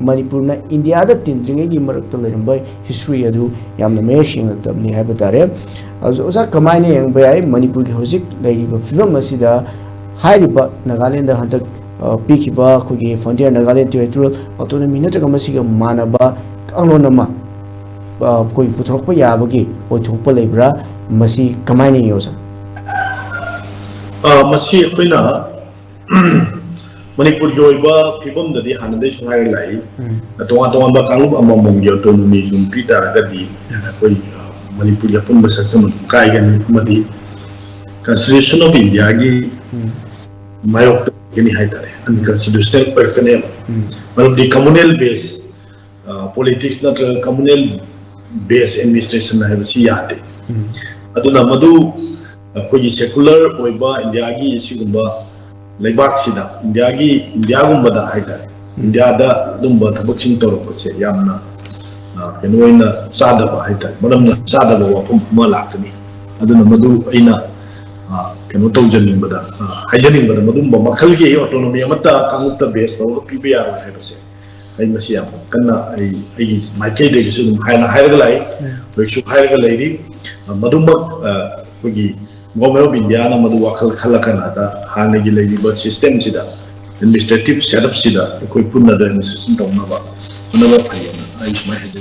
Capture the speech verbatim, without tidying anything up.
ꯃꯅꯤꯄꯨꯔꯅ ꯏꯟꯗꯤꯌꯥꯗ ꯇꯤꯟꯗ꯭ꯔꯤꯉꯩꯒꯤ ꯃꯔꯛꯇ ꯂꯩꯔꯝꯕ ꯍꯤꯁꯇ꯭ꯔꯤ ꯑꯗꯨ ꯌꯥꯝꯅ ꯃꯌꯦꯛ ꯁꯦꯡꯅ ꯇꯝꯂꯤ ꯍꯥꯏꯕ ꯇꯥꯔꯦ꯫ ꯑꯗꯨ ꯑꯣꯖꯥ, ꯀꯃꯥꯏꯅ ꯌꯦꯡꯕ ꯌꯥꯏ ꯃꯅꯤꯄꯨꯔꯒꯤ ꯍꯧꯖꯤꯛ ꯂꯩꯔꯤꯕ ꯐꯤꯕꯝ ꯑꯁꯤꯗ? ꯍꯥꯏꯔꯤꯕ ꯅꯥꯒꯥꯂꯦꯟꯗ ꯍꯟꯗꯛ, ꯑ, ꯄꯤꯈꯤꯕ ꯑꯩꯈꯣꯏꯒꯤ Frontier Nagaland Territorial Autonomy ꯅꯠꯇ꯭ꯔꯒ ꯃꯁꯤꯒ ꯃꯥꯟꯅꯕ ꯀꯥꯡꯂꯣꯟ ꯑꯃ, ꯑ, ꯑꯩꯈꯣꯏ ꯄꯨꯊꯣꯔꯛꯄ ꯌꯥꯕꯒꯤ ꯑꯣꯏꯊꯣꯛꯄ ꯂꯩꯕ꯭ꯔꯥ? ꯃꯁꯤ ꯀꯃꯥꯏꯅ ꯌꯦꯡꯉꯤ, ꯑꯣꯖꯥ? ꯑ, ꯃꯁꯤ ꯑꯩꯈꯣꯏꯅ ꯃꯅꯤꯄꯨꯔꯒꯤ ꯑꯣꯏꯕ ꯐꯤꯕꯝꯗꯗꯤ ꯍꯥꯟꯅꯗꯩꯁꯨ ꯍꯥꯏꯔ ꯂꯥꯛꯏ꯫ ꯎꯝ꯫ ꯇꯣꯉꯥꯟ ꯇꯣꯉꯥꯟꯕ ꯀꯥꯡꯂꯨꯞ ꯑꯃꯃꯝꯒꯤ autonomy ꯒꯨꯝ ꯄꯤ ꯇꯥꯔꯒꯗꯤ ꯑꯩꯈꯣꯏ, ꯑ, ꯃꯅꯤꯄꯨꯔꯒꯤ ꯑꯄꯨꯟꯕ ꯁꯛꯇꯝ ꯑꯗꯨꯝ ꯀꯥꯏꯒꯅꯤ, ꯑꯃꯗꯤ Constitution of India ꯒꯤ ꯎꯝ꯫ ꯃꯥꯌꯣꯛꯇ ꯑꯣꯏꯒꯅꯤ ꯍꯥꯏꯇꯥꯔꯦ, unconstitutional ꯑꯣꯏꯔꯛꯀꯅꯦꯕ꯫ ꯎꯝ꯫ ꯃꯔꯝꯗꯤ communal base, ꯑ, politics ꯅꯠꯇ꯭ꯔꯒ communal base administration ꯍꯥꯏꯕꯁꯤ ꯌꯥꯗꯦ꯫ ꯎꯝ꯫ ꯑꯗꯨꯅ ꯃꯗꯨ ꯑꯩꯈꯣꯏꯒꯤ secular ꯑꯣꯏꯕ ꯏꯟꯗꯤꯌꯥꯒꯤ ꯁꯤꯒꯨꯝꯕ ꯂꯩꯕꯥꯛꯁꯤꯗ, ꯏꯟꯗꯤꯌꯥꯒꯤ, ꯏꯟꯗꯤꯌꯥꯒꯨꯝꯕꯗ ꯍꯥꯏꯇꯥꯔꯦ, ꯎꯝ꯫ ꯏꯟꯗꯤꯌꯥꯗ ꯑꯗꯨꯝꯕ ꯊꯕꯛꯁꯤꯡ ꯇꯧꯔꯛꯄꯁꯦ ꯌꯥꯝꯅ, ꯑ, ꯀꯩꯅꯣ ꯑꯣꯏꯅ ꯆꯥꯗꯕ ꯍꯥꯏꯇꯥꯔꯦ, ꯃꯔꯝꯅ ꯆꯥꯗꯕ ꯋꯥꯐꯝ ꯑꯃ ꯂꯥꯛꯀꯅꯤ꯫ ꯑꯗꯨꯅ ꯃꯗꯨ ꯑꯩꯅ, ꯑ, ꯀꯩꯅꯣ ꯇꯧꯖꯅꯤꯡꯕꯗ, ꯑ, ꯍꯥꯏꯖꯅꯤꯡꯕꯗ, ꯃꯗꯨꯝꯕ ꯃꯈꯜꯒꯤ autonomy ꯑꯃꯠꯇ ꯀꯥꯡꯂꯨꯞꯇ base ꯇꯧꯔꯒ ꯄꯤꯕ ꯌꯥꯔꯣꯏ ꯍꯥꯏꯕꯁꯦ ꯑꯩ ꯃꯁꯤ ꯌꯥꯝ ꯀꯟꯅ ꯑꯩ, ꯑꯩꯒꯤ ꯃꯥꯏꯀꯩꯗꯒꯤꯁꯨ ꯑꯗꯨꯝ ꯍꯥꯏꯅ ꯍꯥꯏꯔꯒ ꯂꯥꯛꯏ꯫ ꯎꯝ꯫ ꯍꯧꯖꯤꯛꯁꯨ ꯍꯥꯏꯔꯒ ꯂꯩꯔꯤ꯫ ꯑ, ꯃꯗꯨꯃꯛ, ꯑ, ꯑꯩꯈꯣꯏꯒꯤ Government of India ꯅ ꯃꯗꯨ ꯋꯥꯈꯜ ꯈꯜꯂ ꯀꯥꯟꯗ ꯍꯥꯟꯅꯒꯤ ꯂꯩꯔꯤꯕ system ꯁꯤꯗ, administrative setup ꯁꯤꯗ ꯑꯩꯈꯣꯏ ꯄꯨꯟꯅ administration ꯇꯧꯅꯕ ꯍꯣꯠꯅꯕ ꯐꯩꯌꯦꯅ ꯑꯩ ꯁꯨꯃꯥꯏꯅ ꯍꯥꯏꯖꯅꯤꯡꯉꯤ꯫